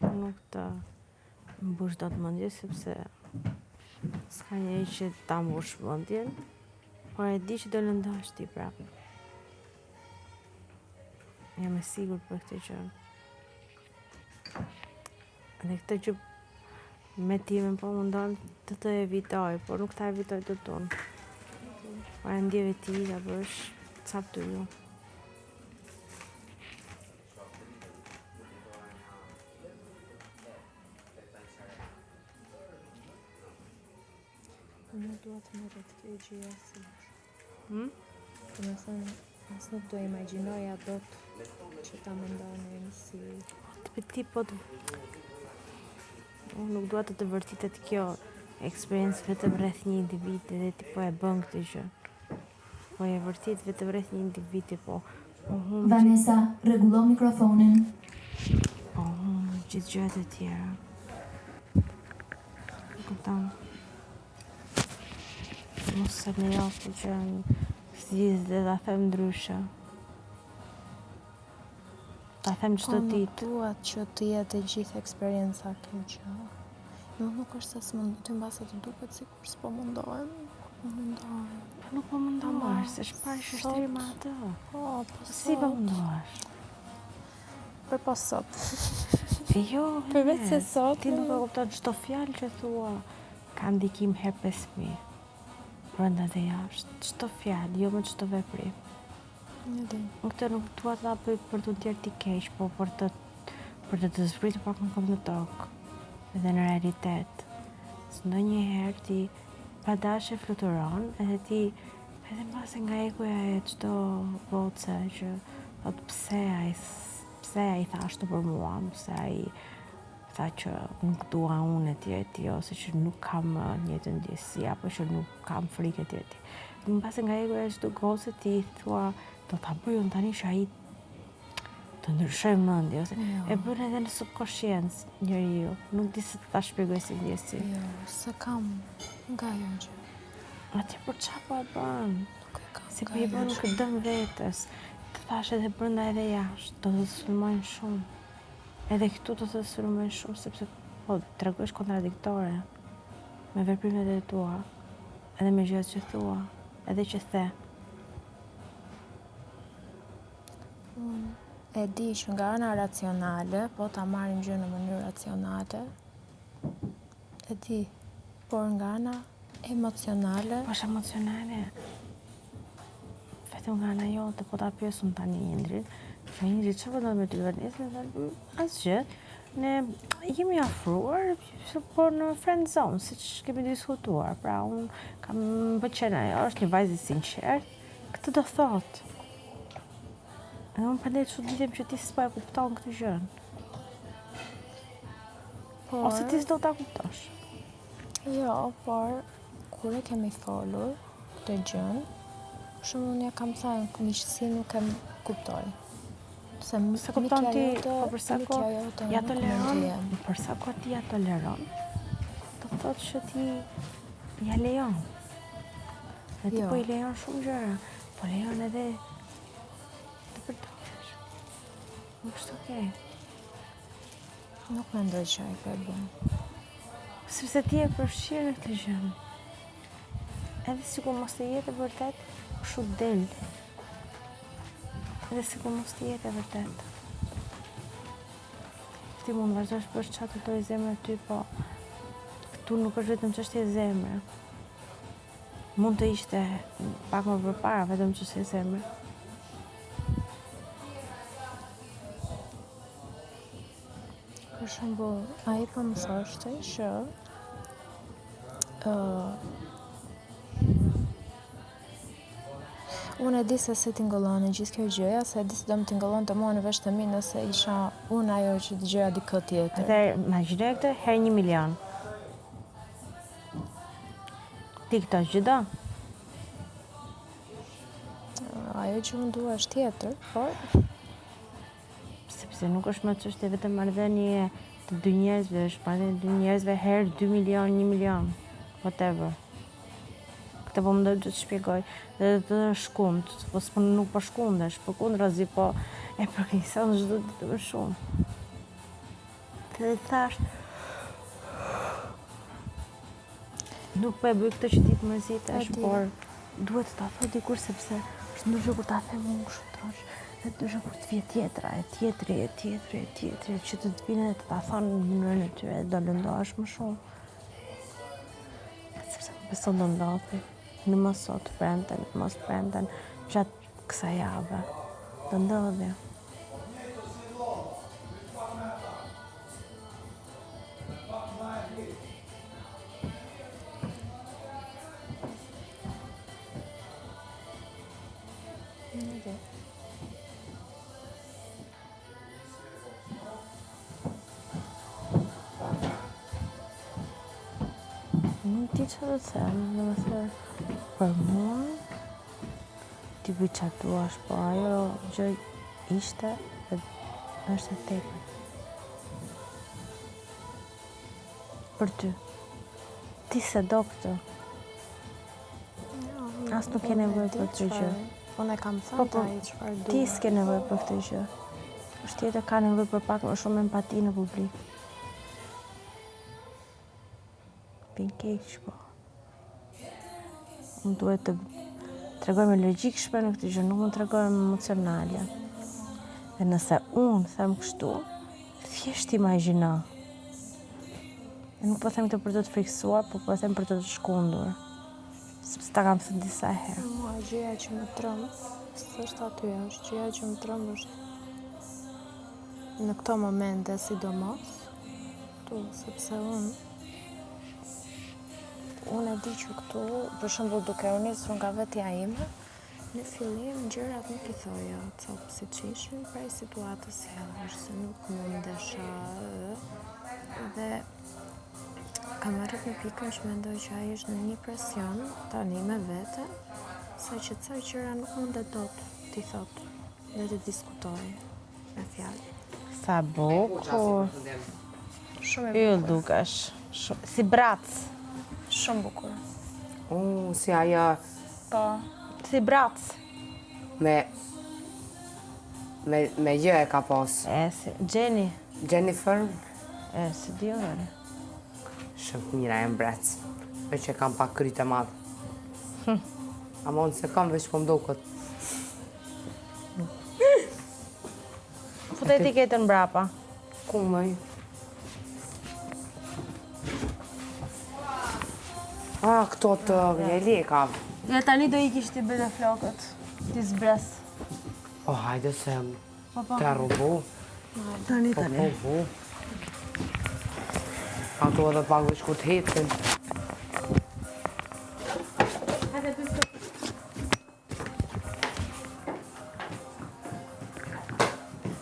Nuk të mbush dot mendjen sepse s'ka njeri që ta mbush mendjen, por e di që do lëndohesh ti prapë. Jam e sigurt për këtë gjë. Dhe këtë gjë me timen po mundohem të të evitoj, por nuk ta evitoj dot unë. Po e ndjeve ti ta bësh, it's up to you. Nuk dua të merret kjo gjëja si. Hmm? Domethënë, as nuk do imagjinoja dot që ta mendonin si... Të ti po të... Unë nuk dua të të vërtitet kjo eksperiencë vetëm rreth një individi dhe ti po e bën këtë gjë. Po e vërtit vetëm rreth një individi, po po humb Vanessa, rregullo mikrofonin. Po humb gjithë gjërat e tjera. E kupton? Mos e lejo këtë gjë si dhe ta them ndryshe. Ta them çdo Po nuk ditë. dua që të jetë e gjithë eksperienca kjo gjë. Nuk nuk është se s'mund, ty mbase të duket sikur s'po mundohem, po po mundohem. Po nuk po mundohesh, se çfarë është shtrirë me atë. Po, po Si po mundohesh? Për po sot. E jo, Përveç se sot, Ti nuk e kupton çdo fjalë që thua ka ndikim herë 5000. Brenda dhe jashtë, çdo fjalë, jo më çdo veprim. Një di. Unë këtë nuk dua ta bëj për të ndjerë ti keq, po për të për të të zbritur pak me këmbë në tokë dhe në realitet. Se ndonjëherë ti pa dashje fluturon edhe ti edhe mbase nga egoja e çdo goce që thot pse ai pse ai tha ashtu për mua, pse ai tha që nuk dua unë etj etj ose që nuk kam njëjtën ndjesi apo që nuk kam frikë etj etj. Mbase nga egoja e çdo goce ti thua do ta bëj unë tani që ai të ndryshoj mendje ose Jo. e bën edhe në subkonsciencë njeriu, nuk di se ta shpjegoj si ndjesi. Jo, se kam nga ajo gjë. Atje për qa po e bën? Nuk e kam Si nga po i ajo bën gjë. këtë dëm vetes. Të thash edhe brenda edhe jashtë, do të sulmojnë shumë. Edhe këtu do të sulmojnë shumë sepse po tregohesh kontradiktore me veprimet e tua, edhe me gjërat që thua, edhe që the. Unë e di që nga ana racionale, po ta marrim gjë në mënyrë racionale, e di, por nga ana emocionale, Po është emocionale. Vetëm nga ana jote, po ta pyes unë tani Indrit, që Indri çfarë po ndodh me ty Vanessa? Dhe thotë, "Mm, Asgjë. Ne jemi afruar, por në friend zone, siç kemi diskutuar. Pra unë kam më pëlqen ajo, është një vajzë e sinqertë. Këtë do thotë. Edhe unë prandaj çuditem që ti s'po e kupton këtë gjë. por Ose ti s'do ta kuptosh. Jo, por kur e kemi folur këtë gjën, për shembull unë ja kam thënë miqësi nuk e kuptoj. Se Se kupton mikja ti, jote, po për sa mikja kohë jote ja nuk mund toleron, të jem. për sa kohë ti ja toleron, do të thotë që ti ja lejon. Dhe ti Jo. po i lejon shumë gjëra, po lejon edhe të përdoresh. Nuk është okej. Nuk mendoj që ai po e bën. Sepse ti e përfshirë në këtë gjë. Edhe sikur mos të jetë e vërtet, kështu del. Edhe sikur mos të jetë e vërtet. Ti mund vazhdosh bësh çfarë të dojë zemra ty, po këtu nuk është vetëm çështje zemre. Mund të ishte pak më përpara vetëm çështje zemre. Për shembull, ai po më thoshte që ë Unë e di se si tingëllon e gjithë kjo gjëja, se e di se do më tingëllonte mua në vesh të mi nëse isha unë ajo që dëgjoja dikë tjetër. Atëherë, imagjinoje këtë herë 1 milion. Ti këto që do? Ajo që unë dua është tjetër, por Sepse nuk është më çështje vetëm marrëdhënie të dy njerëzve, është marrëdhënie të dy njerëzve herë 2 milion, 1 milion, whatever. Këtë po mendoj të të shpjegoj dhe të të shkund, po s'po nuk po shkundesh, përkundrazi po e përkeqëson çdo ditë më shumë. Dhe thash, nuk po e bëj këtë që ti të mërzitesh, por duhet të ta thoj dikur sepse është ndryshe kur ta them unë kështu troç, dhe ndryshe kur të vjen tjetra, e tjetri, e tjetri, e tjetri, që të të vinë dhe të ta thonë në mënyrën e tyre, do lëndohesh më shumë. Sepse më beso do ndodhi, në mos sot premten, në mos premten, gjatë kësaj jave, do ndodhi. Nuk di ça të them, domethënë, për mua, ti bëj ça duash, po ajo gjë ishte dhe është e tepërt. Për ty. Ti s'e do këtë. As nuk ke nevojë për këtë gjë. Unë e kam thënë po, po, ai çfarë dua. Ti s'ke nevojë për këtë gjë. Është tjetër ka nevojë për pak më shumë empati në publik. Vjen keq, po. Unë duhet të tregohem e logjikshme në këtë gjë, nuk mund të tregohem emocionale. Dhe nëse unë them kështu, thjesht imagjino. E nuk po them këtë për të të frikësuar, po po them për të të shkundur. Sepse ta kam thënë disa herë. Mua gjëja që më tremb, s'është aty, është gjëja që më tremb është në këto momente sidomos, këtu, sepse unë unë e di që këtu, për shembull duke u nisur nga vetja ime, në fillim gjërat nuk i thoja copë siç ishin, prej situatës jashtë, se nuk mundesha dhe kam arrit në pikën që mendoj që ai është në një presion tani me vete, sa që ca gjëra nuk mundet dot t'i thotë dhe të diskutojë me fjalë. Sa bukur. Shumë e Yll bukur. dukesh. Shumë, si brac. Shumë bukur. U, si ajo Po. Si brac. me me me gjë e ka pas. E, si, Jenny. Jennifer, E, si di unë. shumë të mira e brac. Veç e kam pak kryt e madh. Ama unë se kam veç po më duket. Fute etiketën mbrapa. Ku mëj? Ah, këto të jeleka. Ja tani do ikish ti bëj dhe flokët. Ti zbres. Po, hajde se Po, po. të rrubu. Tani, Po, tani. po, po. Ato edhe pak veç kur të hecin. Hajde, bëj.